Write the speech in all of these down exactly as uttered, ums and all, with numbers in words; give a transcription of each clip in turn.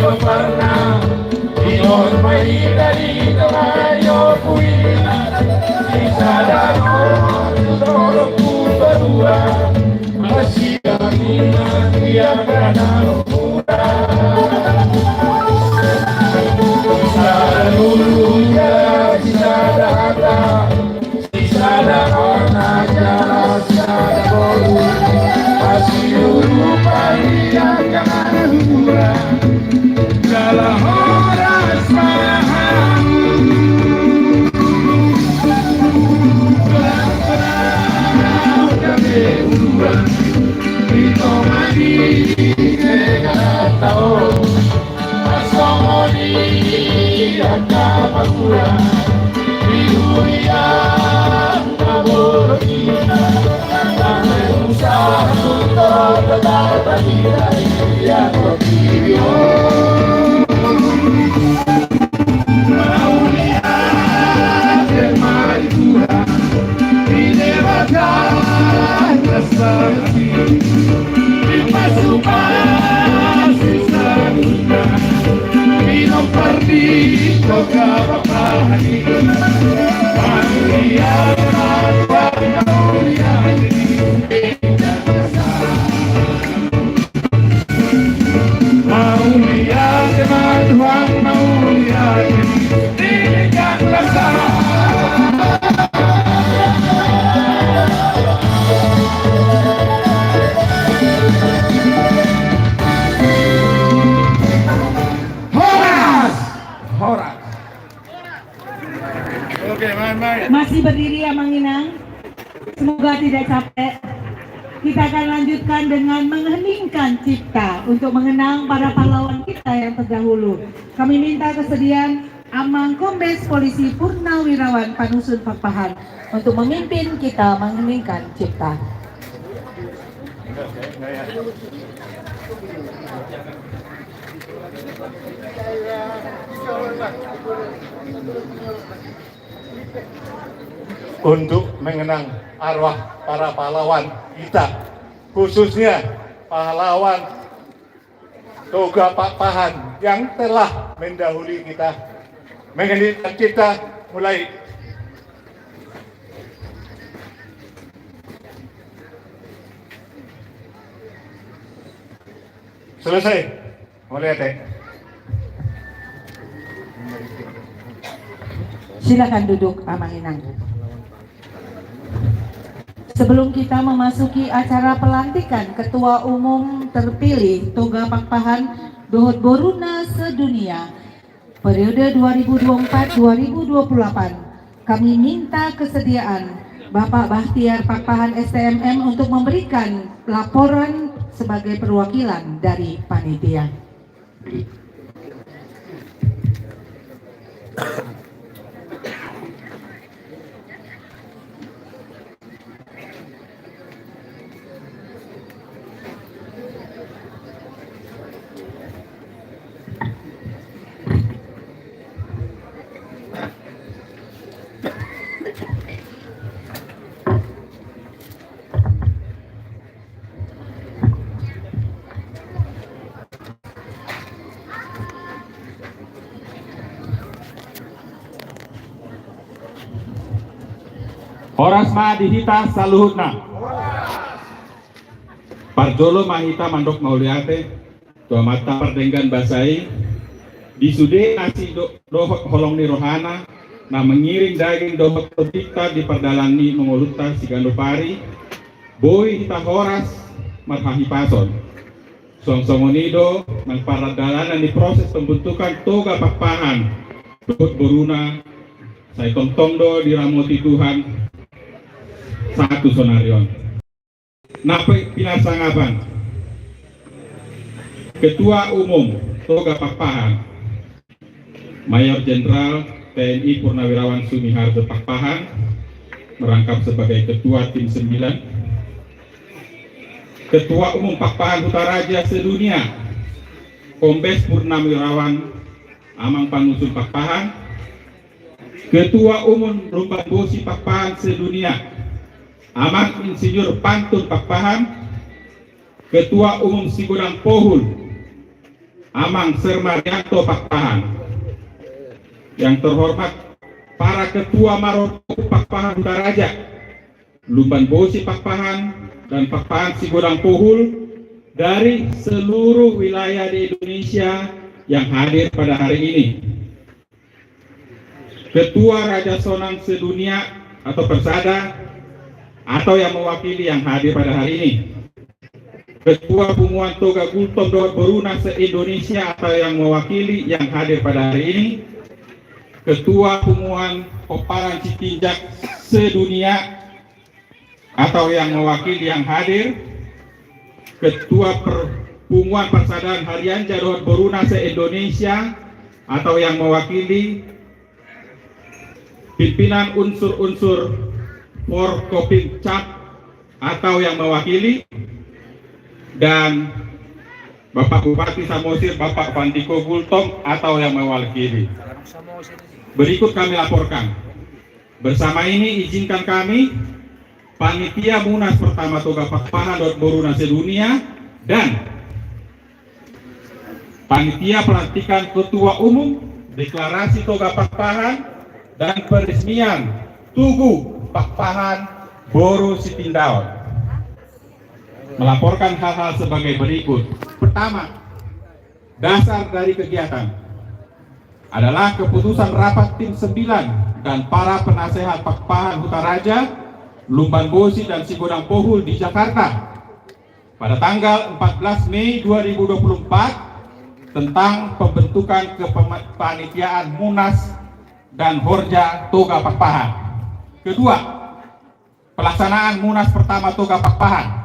Parna, inon ma hita di tengah ni ompu i, di sada on tu dolok tu padua, masiamingan di angka na mura. Sada guru ja di sada hata, di sada hata jala di sada boru, masiurupan di angka na mura. Jala horas ma hamu. Jala horas ma hamu. Di tonga ni negara ta on. Songon i angka pangula di huria na bolon i. Nang usaha tu tondok na tarpatita di angka portibi on. Mauliate ma di Tuhan, di Debata na sangsi. Dipasupasu saluhutna, dinompar di Toga Pakpahan i. Mauliate ma di Tuhan, mauliate. Mauliate ma Tuhan, mauliate. Di tingki na sangsi. Horas! Horas! Oke, main, main. Masih berdiri ya, Amang Inang? Semoga tidak capek. Kita akan lanjutkan dengan mengheningkan cipta untuk mengenang para pahlawan kita yang terdahulu. Kami minta kesediaan Amang Kombes Polisi Purnawirawan Panusun Pakpahan untuk memimpin kita mengheningkan cipta. Untuk mengenang arwah para pahlawan kita, khususnya pahlawan Toga Pakpahan yang telah mendahului kita. Mengheningkan cipta, mulai. Selesai. Mauliate. Silakan duduk, Amang Inang. Sebelum kita memasuki acara pelantikan Ketua Umum terpilih Toga Pakpahan dohot boruna sedunia, periode dua ribu dua puluh empat dua ribu dua puluh delapan, kami minta kesediaan Bapak Bahtiar Pakpahan, S T M M, untuk memberikan laporan sebagai perwakilan dari panitia. Horas ma di hita saluhutna. Parjolo ma hita mandok mauliate tu Amanta pardenggan basa i, di sude asi do-, dohot holong ni rohana, na mangiring daging dohot tondinta di pardalanan ni ngolunta siganup ari, boi hita horas marhahipason. Suang songon i do nang pardalanan ni proses pembentukan Toga Pakpahan dohot boruna, sai tongtong do diramoti Tuhan sahat tu sonari on. Na pe-, pinarsangapan, Ketua Umum Toga Pakpahan, Mayor Jenderal T N I Purnawirawan Sumiharjo Pakpahan, merangkap sebagai Ketua Tim Sembilan. Ketua Umum Pakpahan Hutaraja sedunia, Kombes Purnawirawan Amang Panusun Pakpahan. Ketua Umum Lumban Bosi Pakpahan sedunia, Amang Insinyur Pantun Pakpahan. Ketua Umum Sigodang Pohul, Amang Sermarianto Pakpahan, yang terhormat para ketua Marorpopu Pakpahan Hutaraja, Lumban Bosi Pakpahan, dan Pakpahan Sigodang Pohul dari seluruh wilayah di Indonesia yang hadir pada hari ini. Ketua Raja Sonang sedunia atau Persada atau yang mewakili yang hadir pada hari ini. Ketua Punguan Toga Gultom dohot Boruna se-Indonesia atau yang mewakili yang hadir pada hari ini. Ketua Punguan Pomparan Sitinjak sedunia atau yang mewakili yang hadir, Ketua Per-, Punguan Parsadaan Harianja dohot Boruna se-Indonesia atau yang mewakili, pimpinan unsur-unsur Forkopimcam atau yang mewakili, dan Bapak Bupati Samosir, Bapak Pandiko Gultom atau yang mewakili. Berikut kami laporkan. Bersama ini izinkan kami, panitia Munas pertama Toga Pakpahan dohot Boruna sedunia, dan panitia pelantikan ketua umum deklarasi Toga Pakpahan dan peresmian Tugu Pakpahan Boru Sitindaon, melaporkan hal-hal sebagai berikut. Pertama, dasar dari kegiatan adalah keputusan rapat tim sembilan dan para penasehat Pakpahan Hutaraja, Lumban Bosi, dan Sigodang Pohul di Jakarta pada tanggal empat belas Mei dua ribu dua puluh empat tentang pembentukan kepanitiaan Munas dan Horja Toga Pakpahan. Kedua, pelaksanaan Munas pertama Toga Pakpahan.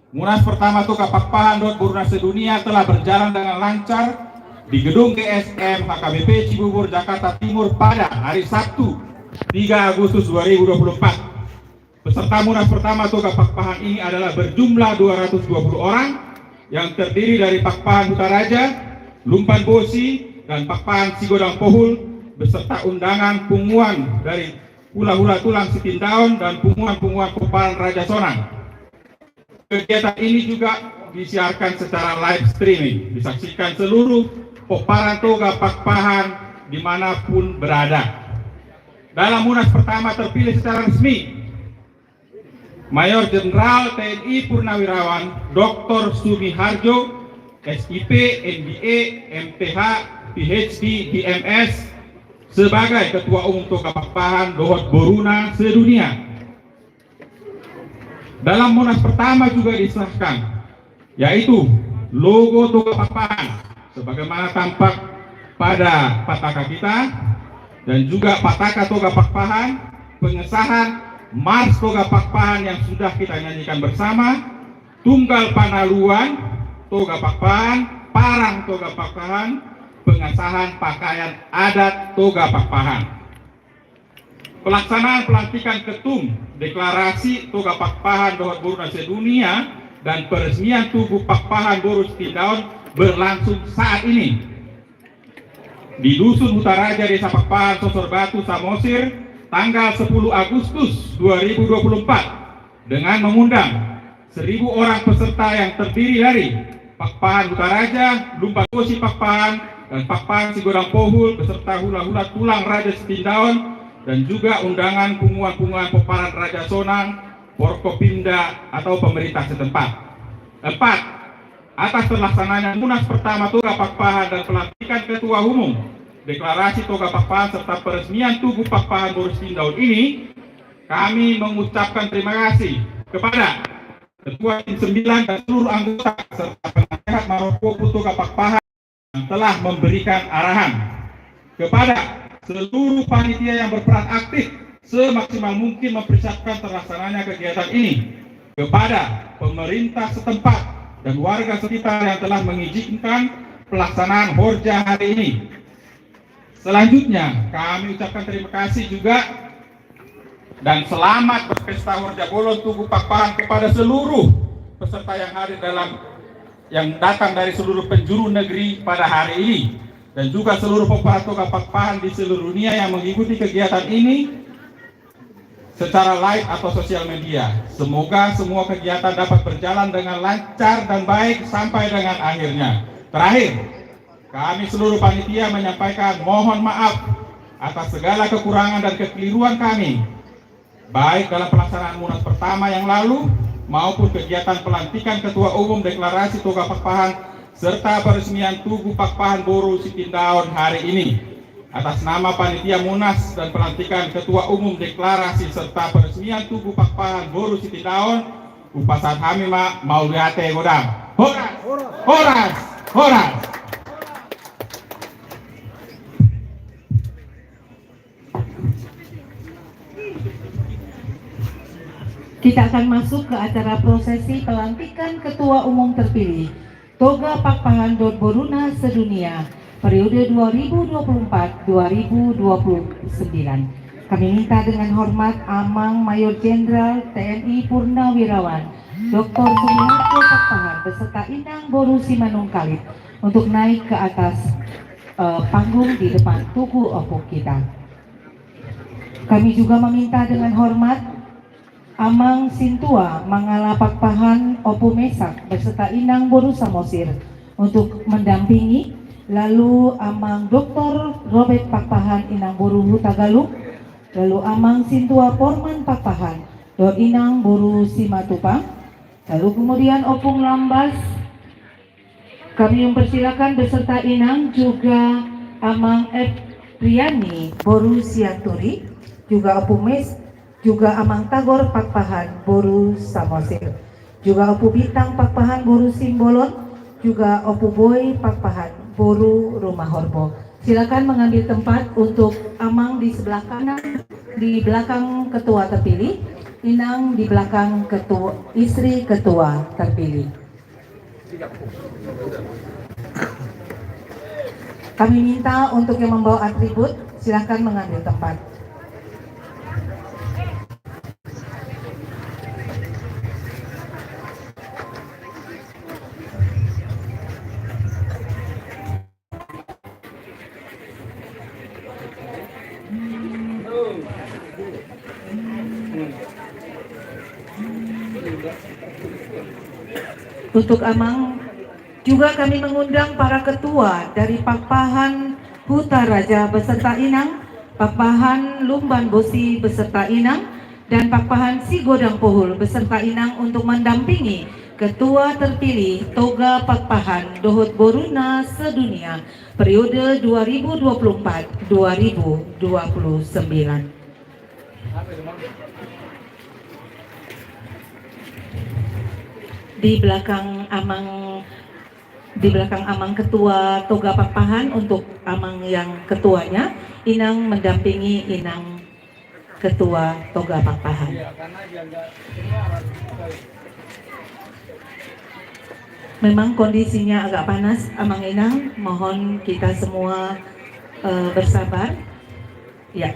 Munas pertama Toga Pakpahan dohot Boruna sedunia telah berjalan dengan lancar di Gedung G S M H K B P Cibubur, Jakarta Timur pada hari Sabtu, tiga Agustus dua ribu dua puluh empat. Peserta Munas pertama Toga Pakpahan ini adalah berjumlah dua ratus dua puluh orang, yang terdiri dari Pakpahan Hutaraja, Lumban Bosi, dan Pakpahan Sigodang Pohul, beserta undangan punguan dari Hula-hula Tulang Sitindaon dan punguan-punguan Pomparan Raja Sonang. Kegiatan ini juga disiarkan secara live streaming, disaksikan seluruh Pomparan Toga Pakpahan dimanapun berada. Dalam Munas pertama terpilih secara resmi Mayor Jenderal T N I Purnawirawan Doktor Sumiharjo, S I P, M B A, M T H, P H D, D M S, sebagai Ketua Umum Toga Pakpahan dohot Boruna sedunia. Dalam Munas pertama juga disahkan, yaitu logo Toga Pakpahan sebagaimana tampak pada pataka kita, dan juga pataka Toga Pakpahan, pengesahan Mars Toga Pakpahan yang sudah kita nyanyikan bersama, tunggal panaluan Toga Pakpahan, parang Toga Pakpahan, pengesahan pakaian adat Toga Pakpahan. Pelaksanaan pelantikan ketum, deklarasi Toga Pakpahan dohot Boruna sedunia, dan peresmian Tugu Pakpahan Boru Sitindaon berlangsung saat ini di Dusun Hutaraja, Desa Pakpahan, Sosor Batu, Samosir, tanggal sepuluh Agustus dua ribu dua puluh empat, dengan mengundang seribu orang peserta yang terdiri dari Pakpahan Hutaraja, Lumban Bosi Pakpahan, dan Pakpahan Sigodang Pohul beserta hula-hula tulang Raja Sitindaon, dan juga undangan punguan-punguan Pomparan Raja Sonang, Forkopimda atau pemerintah setempat. Empat, atas terlaksananya Munas pertama Toga Pakpahan dan pelantikan Ketua Umum, deklarasi Toga Pakpahan serta peresmian Tugu Pakpahan Boru Sitindaon ini, kami mengucapkan terima kasih kepada Ketua Tim Sembilan dan seluruh anggota serta penasehat Marorpopu Toga Pakpahan yang telah memberikan arahan kepada seluruh panitia yang berperan aktif semaksimal mungkin mempersiapkan terlaksananya kegiatan ini, kepada pemerintah setempat dan warga sekitar yang telah mengizinkan pelaksanaan horja hari ini. Selanjutnya, kami ucapkan terima kasih juga dan selamat berpesta Horja Bolon Tugu Pakpahan kepada seluruh peserta yang hadir dalam, yang datang dari seluruh penjuru negeri pada hari ini, dan juga seluruh Pomparan Toga Pakpahan di seluruh dunia yang mengikuti kegiatan ini secara live atau sosial media. Semoga semua kegiatan dapat berjalan dengan lancar dan baik sampai dengan akhirnya. Terakhir, Kami seluruh panitia menyampaikan mohon maaf atas segala kekurangan dan kekeliruan kami, baik dalam pelaksanaan Munas pertama yang lalu maupun kegiatan pelantikan Ketua Umum Deklarasi Toga Pakpahan serta peresmian Tugu Pakpahan Boru Sitindaon hari ini. Atas nama Panitia Munas dan pelantikan Ketua Umum Deklarasi serta peresmian Tugu Pakpahan Boru Sitindaon, hupasahat hami ma mauliate godang. Horas! Horas! Horas! Kita akan masuk ke acara prosesi pelantikan Ketua Umum terpilih Toga Pakpahan dohot Boruna sedunia periode dua ribu dua puluh empat dua ribu dua puluh sembilan. Kami minta dengan hormat Amang Mayor Jenderal T N I Purnawirawan Doktor Sumiharto Pakpahan beserta Inang Boru Simanungkalit untuk naik ke atas, eh, panggung di depan tugu ompung kita. Kami juga meminta dengan hormat Amang Sintua Mangala Pakpahan Ompu Mesak beserta Inang Boru Samosir untuk mendampingi, lalu Amang Doktor Robert Pakpahan Inang Boru Hutagalung, lalu Amang Sintua Porman Pakpahan dohot Inang Boru Simatupang, lalu kemudian Ompung Lambas, kami mempersilakan beserta Inang juga Amang Epriani Boru Sianturi, juga Ompu Mes, juga Amang Tagor Pakpahan Boru Samosir, juga Ompu Bintang Pakpahan Boru Simbolon, juga Ompu Boy Pakpahan Boru Rumahorbo. Silakan mengambil tempat untuk Amang di sebelah kanan, di belakang ketua terpilih, Inang di belakang ketua, istri ketua terpilih. Kami minta untuk yang membawa atribut, silakan mengambil tempat. Untuk Amang, juga kami mengundang para ketua dari Pakpahan Hutaraja beserta Inang, Pakpahan Lumban Bosi beserta Inang, dan Pakpahan Sigodang Pohul beserta Inang untuk mendampingi Ketua terpilih Toga Pakpahan dohot Boruna sedunia periode dua ribu dua puluh empat dua ribu dua puluh sembilan. Di belakang Amang, di belakang Amang Ketua Toga Pakpahan, untuk Amang yang ketuanya, Inang mendampingi Inang Ketua Toga Pakpahan. Memang kondisinya agak panas, Amang Inang, mohon kita semua, eh, bersabar. Ya.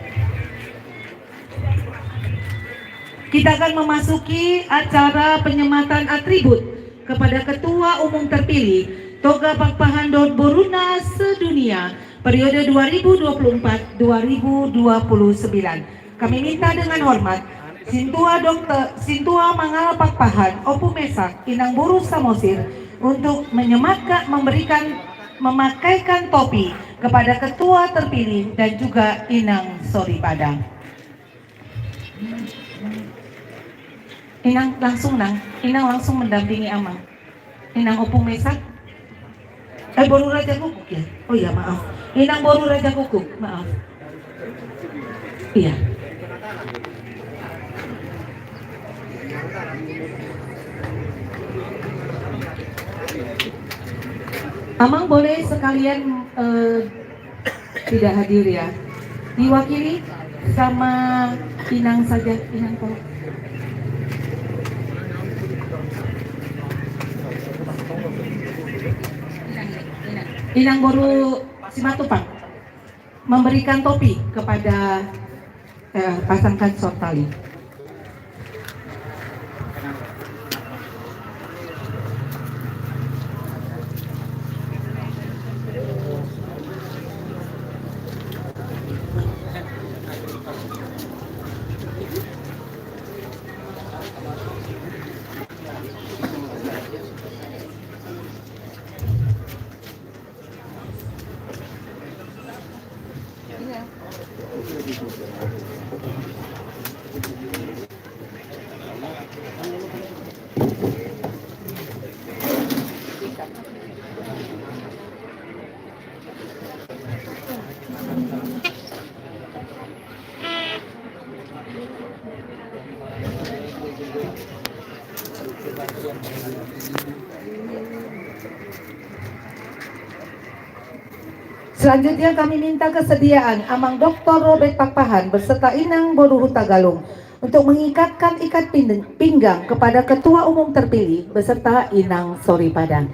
Kita akan memasuki acara penyematan atribut kepada Ketua Umum terpilih Toga Pakpahan dohot Boruna sedunia periode dua ribu dua puluh empat dua ribu dua puluh sembilan. Kami minta dengan hormat Sintua Doktor, Sintua Mangala Pakpahan Ompu Mesak Inang Boru Samosir untuk menyemaka-, memberikan, memakaikan topi kepada ketua terpilih dan juga Inang Soripada. Inang langsung, Nang. Inang langsung mendampingi Amang. Inang Ompu Mesak. Eh, Boru Raja Guguk ya? Oh iya, maaf. Inang Boru Raja Guguk, maaf. Iya. Amang boleh sekalian, eh, tidak hadir ya. Diwakili sama Inang saja, Inang, tolong. Inang Boru Simatupang memberikan topi kepada, eh, pasangkan sortali. Selanjutnya kami minta kesediaan Amang Doktor Robert Pakpahan beserta Inang Boru Hutagalung untuk mengikatkan ikat pin-, pinggang kepada Ketua Umum terpilih beserta Inang Soripada.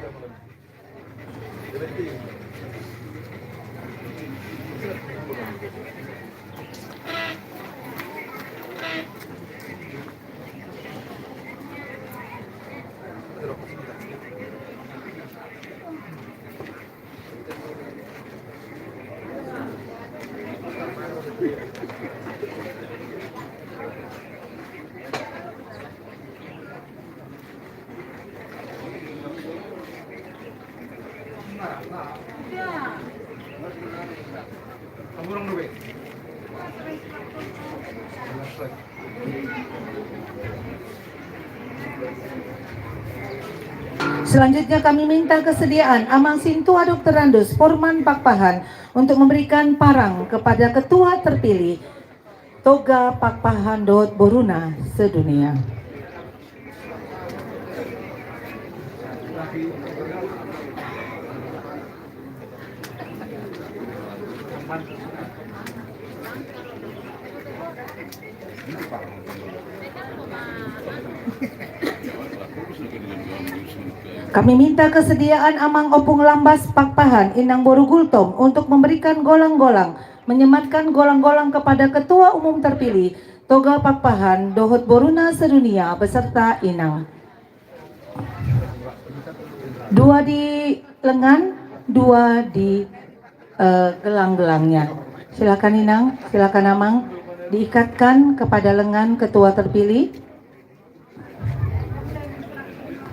Selanjutnya kami minta kesediaan Amang Sintua Doktorandus Forman Pakpahan untuk memberikan parang kepada ketua terpilih Toga Pakpahan dohot boruna sedunia. Kami minta kesediaan Amang Ompung Lambas Pakpahan, Inang Boru Gultom untuk memberikan golang-golang, menyematkan golang-golang kepada Ketua Umum terpilih Toga Pakpahan dohot boruna sedunia beserta Inang. Dua di lengan, dua di, eh, gelang-gelangnya. Silakan Inang, silakan Amang, diikatkan kepada lengan ketua terpilih.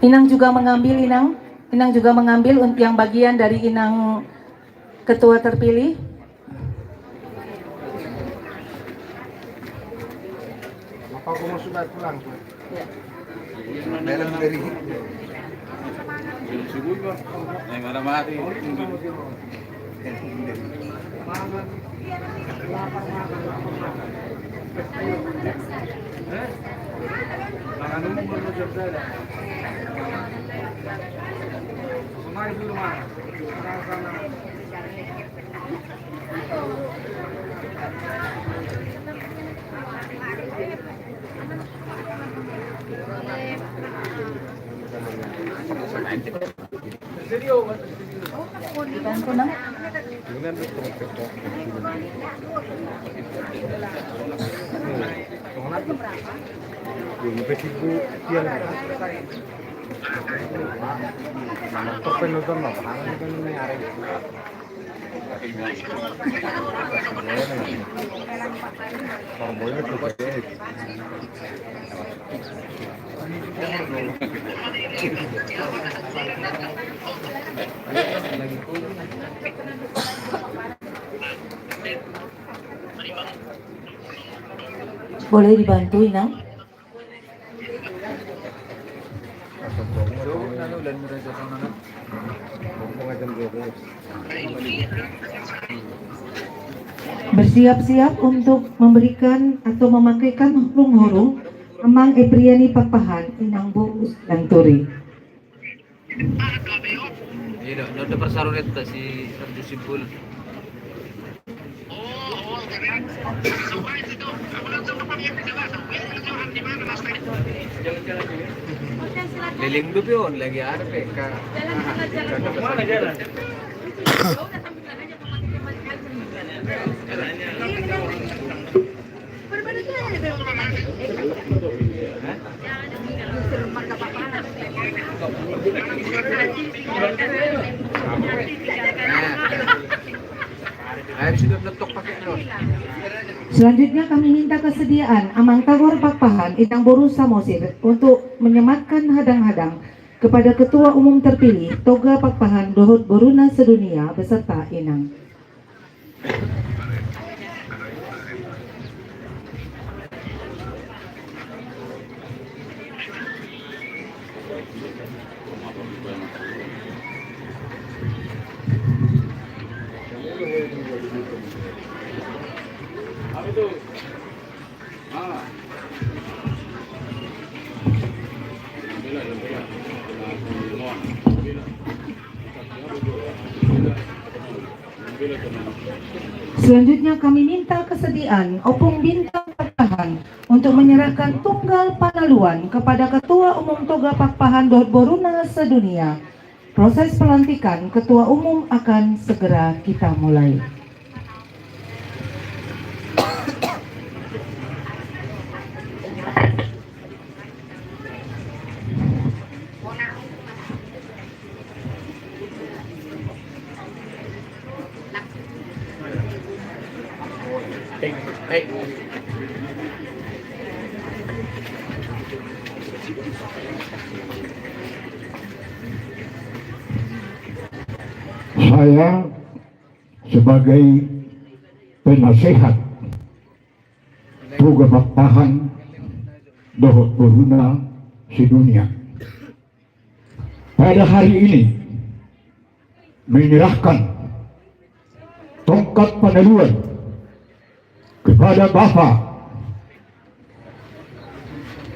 Inang juga mengambil, Inang. Inang juga mengambil un-, yang bagian dari Inang ketua terpilih. Apa gua mau sudah pulang, gua? Dalam dari. Boleh dibantu, Inang? Bersiap-siap untuk memberikan atau memakaikan hurung-hurung Amang Epriani Pakpahan, Inang Boru Lanturi. Iya, udah, udah persarunetta si Arju Simpul. Leleng do pe on lagi ada pe ka. Selanjutnya kami minta kesediaan Amang Tagor Pakpahan, Inang Boru Samosir untuk menyematkan hadang-hadang kepada Ketua Umum terpilih Toga Pakpahan dohot boruna sedunia beserta Inang. Selanjutnya kami minta kesediaan Opung Bintang Pakpahan untuk menyerahkan tunggal panaluan kepada Ketua Umum Toga Pakpahan dohot boruna sedunia. Proses pelantikan Ketua Umum akan segera kita mulai. Saya sebagai penasehat Toga Pakpahan dohot boruna sedunia, pada hari ini menyerahkan tongkat panaluan kepada Bapak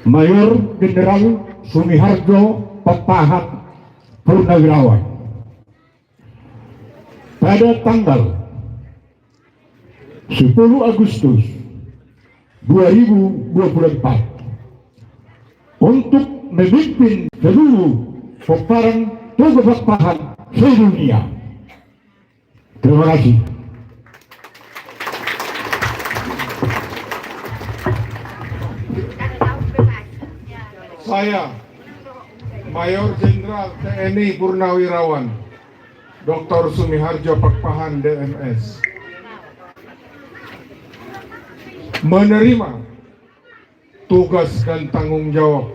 Mayor Jenderal Sumiharjo Pakpahan Purnawirawan. Pada tanggal sepuluh Agustus dua ribu dua puluh empat untuk memimpin seluruh pomparan Toga Pakpahan sedunia. Terima kasih. Saya, Mayor Jenderal T N I Purnawirawan, Doktor Sumiharjo Pakpahan, D M S, menerima tugas dan tanggung jawab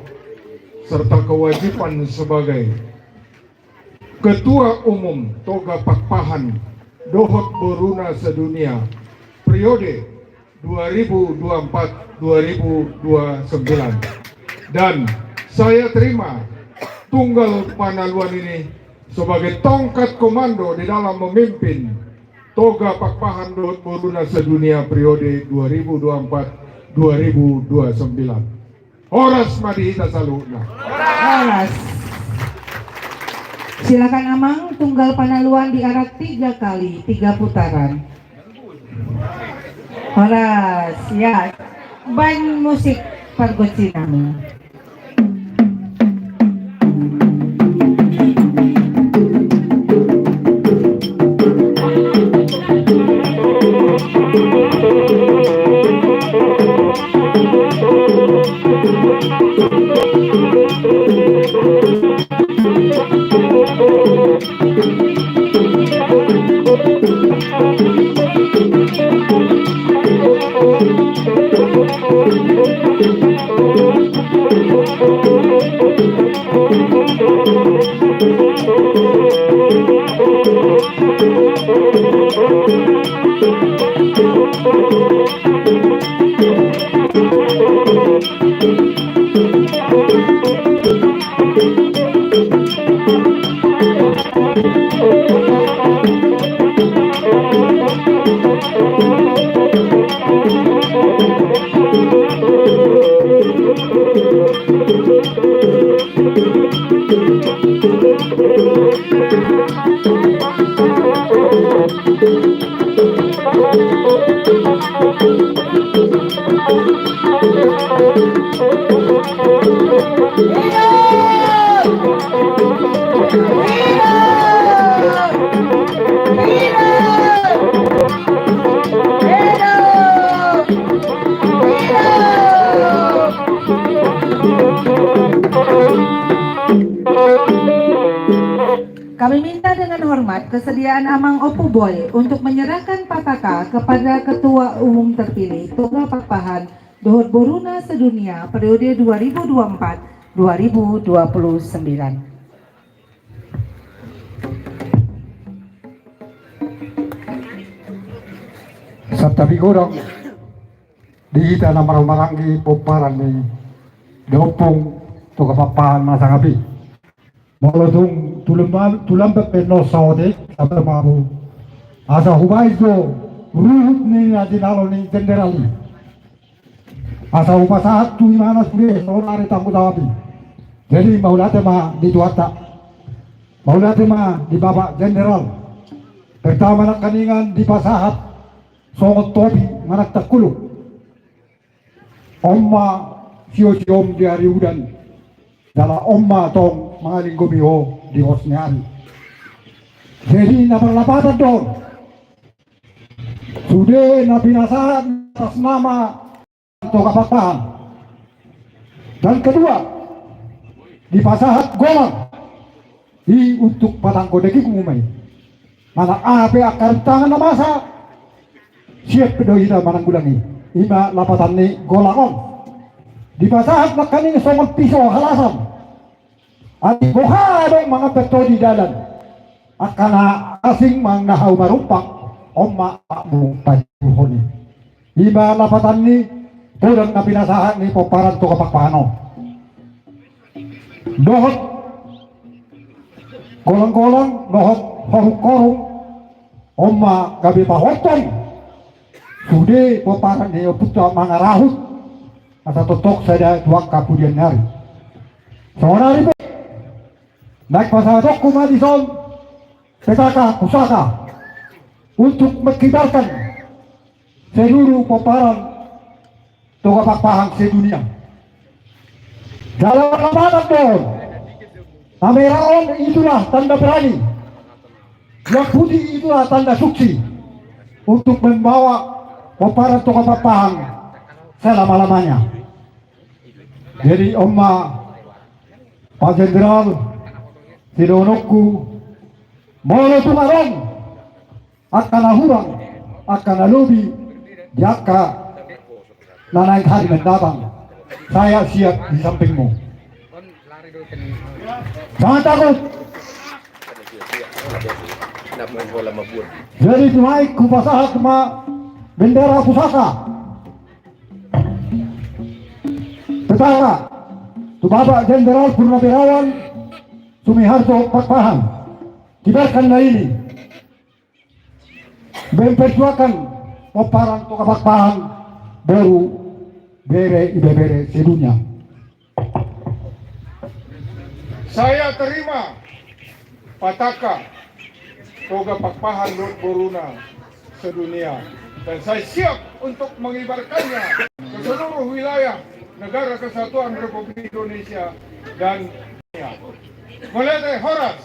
serta kewajiban sebagai Ketua Umum Toga Pakpahan dohot boruna sedunia periode dua ribu dua puluh empat dua ribu dua puluh sembilan. Dan saya terima tunggal panaluan ini sebagai tongkat komando di dalam memimpin Toga Pakpahan dohot boruna sedunia periode dua ribu dua puluh empat dua ribu dua puluh sembilan. Horas ma di hita saluhutna. Horas. Silakan Amang, tunggal panaluan diarak tiga kali, tiga putaran. Horas, ya. Baen musik pargonsi nami. Kami minta dengan hormat kesediaan Amang Ompu Boy untuk menyerahkan pataka kepada Ketua Umum terpilih Toga Pakpahan dohot boruna sedunia periode dua ribu dua puluh empat dua ribu dua puluh sembilan. Santabi godang di hita na marhahamaranggi pomparan ni da Ompung Toga Pakpahan na sangap i. Molo tung tulan, tulan pe pe na saotik, sabar mabu. Asa hubaen do ruhut ni na jinalo ni jenderal i. Asa hupasahat tu imana sude saonari tanggung jawab i. Jadi mauliate ma di Tuhanta. Mauliate ma di Bapak Jenderal. Pertama nangkiningan dipasahat songon topi manang tangkuluk. On ma sio-sioM di ari udan, jala on ma tong mangalinggomi Ho di pos ni ari. Jadi na parlapatan do on. Sude na pinasahat atas nama Toga Pakpahan. Dan kedua, dipasahat golang i untuk patangko dagingmu ma i. Manang aha pe angka rintangan na masa, siap do hita mananggulangi. I ma lapatan ni golang on. Dipasahat nangkining songon piso halasan. Ai boha do mangampe ho di dalan. Angka na asing manang na hau marumpak, on ma anak mu pajuhon i. I ma lapatan ni godang na pinasahat ni pomparan Toga Pakpahan on. Dohot golang-golang, dohot horung-horung, on ma gabe pahompon sude pomparan ni ompunta mangarahut asa tongtong sada tu angka pudian ni ari. Songon ari pe naeng pasahatonku ma dison petaka pusaka untuk mengibarkan seluruh pomparan Toga Pakpahan sedunia. Jala marlapatan do on. Na merah on itulah tanda berani. Yang putih itulah tanda suci untuk membawa pomparan Toga Pakpahan selama-lamanya. Jadi on ma Pak Jenderal, sidohononku, molo tung adong angka na hurang, angka na lobi di angka na naeng hari mendatang, saya siap di sampingmu. Jangan takut. Jadi tu naeng hupasahat ma bendera pusaka. Petaka tu Bapak Jenderal Purnawirawan Sumiharjo Pakpahan. Kibarkan ma ini. Memperjuangkan pomparan Toga Pakpahan, boru, bere, ibebere sedunia. Saya terima pataka Toga Pakpahan dohot boruna sedunia, dan saya siap untuk mengibarkannya ke seluruh wilayah Negara Kesatuan Republik Indonesia dan dunia. Mauliate, horas.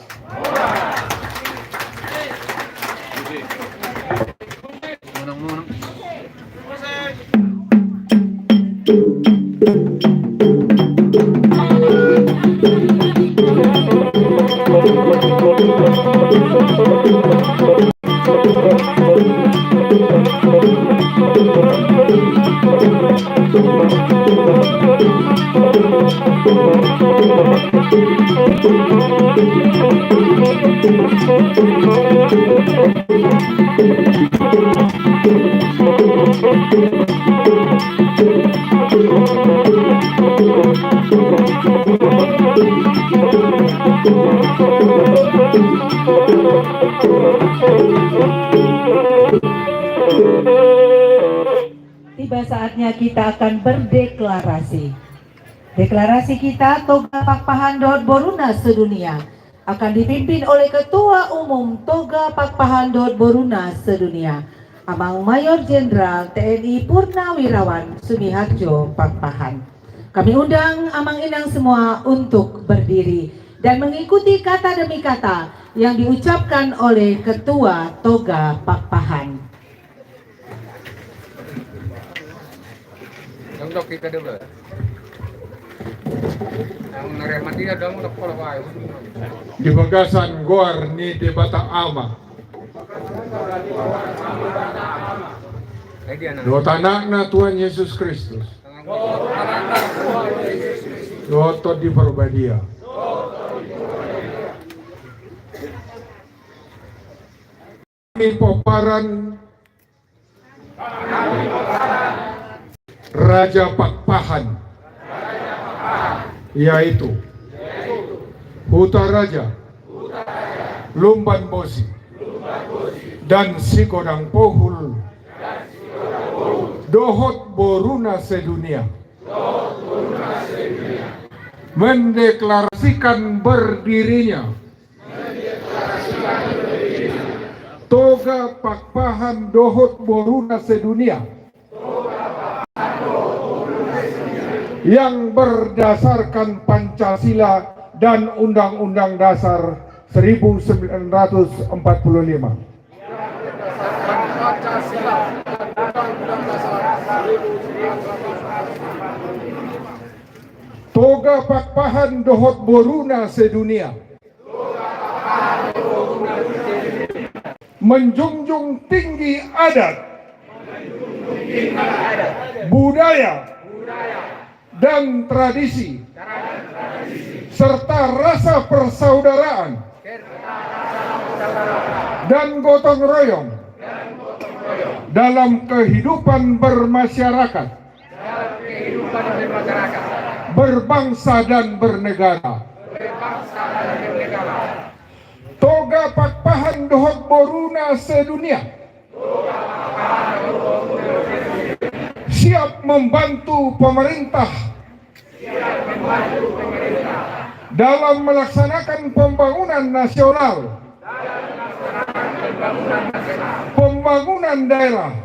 Tiba saatnya kita akan berdeklarasi. Deklarasi kita Toga Pakpahan dohot boruna sedunia akan dipimpin oleh Ketua Umum Toga Pakpahan dohot boruna sedunia, Amang Mayor Jenderal T N I Purnawirawan Sumiharjo Pakpahan. Kami undang Amang Inang semua untuk berdiri dan mengikuti kata demi kata yang diucapkan oleh Ketua Toga Pakpahan. Di bagasan goar ni Debata Ama dohot Anakna Tuhan Yesus Kristus dohot Tondi Parbadia. Kami pomparan Raja Pakpahan, yaitu Hutaraja, Lumban Bosi, dan Sigodang Pohul, dohot boruna sedunia, mendeklarasikan berdirinya Toga Pakpahan dohot boruna sedunia yang berdasarkan Pancasila dan Undang-Undang Dasar seribu sembilan ratus empat puluh lima. Toga Pakpahan dohot boruna sedunia menjunjung tinggi adat, budaya, dan tradisi, serta rasa persaudaraan dan gotong royong dalam kehidupan bermasyarakat, berbangsa dan bernegara. Toga Pakpahan dohot boruna sedunia siap membantu pemerintah dalam melaksanakan pembangunan nasional, pembangunan daerah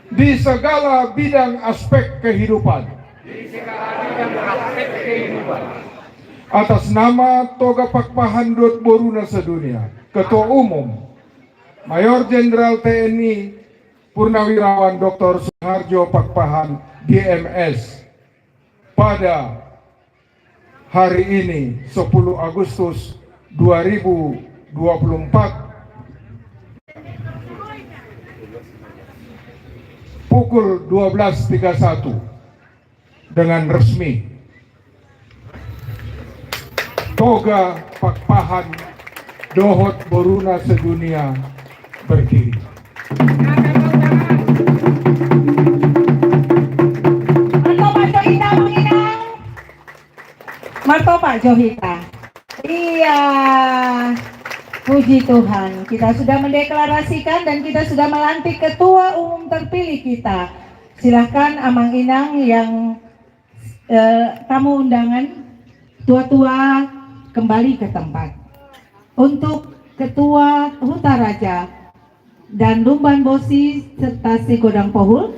di segala bidang aspek kehidupan. Atas nama Toga Pakpahan dohot boruna sedunia, Ketua Umum Mayor Jenderal T N I Purnawirawan Doktor Suharjo Pakpahan, D M S, pada hari ini, sepuluh Agustus dua ribu dua puluh empat, pukul dua belas tiga satu, dengan resmi Toga Pakpahan dohot boruna sedunia berdiri. Martopak jo hita, Amang Inang. Martopak jo hita. Iya. Puji Tuhan, kita sudah mendeklarasikan dan kita sudah melantik ketua umum terpilih kita. Silahkan Amang Inang yang, eh, tamu undangan, tua-tua kembali ke tempat. Untuk Ketua Huta Raja dan Lumban Bosi serta Sigodang Pohul,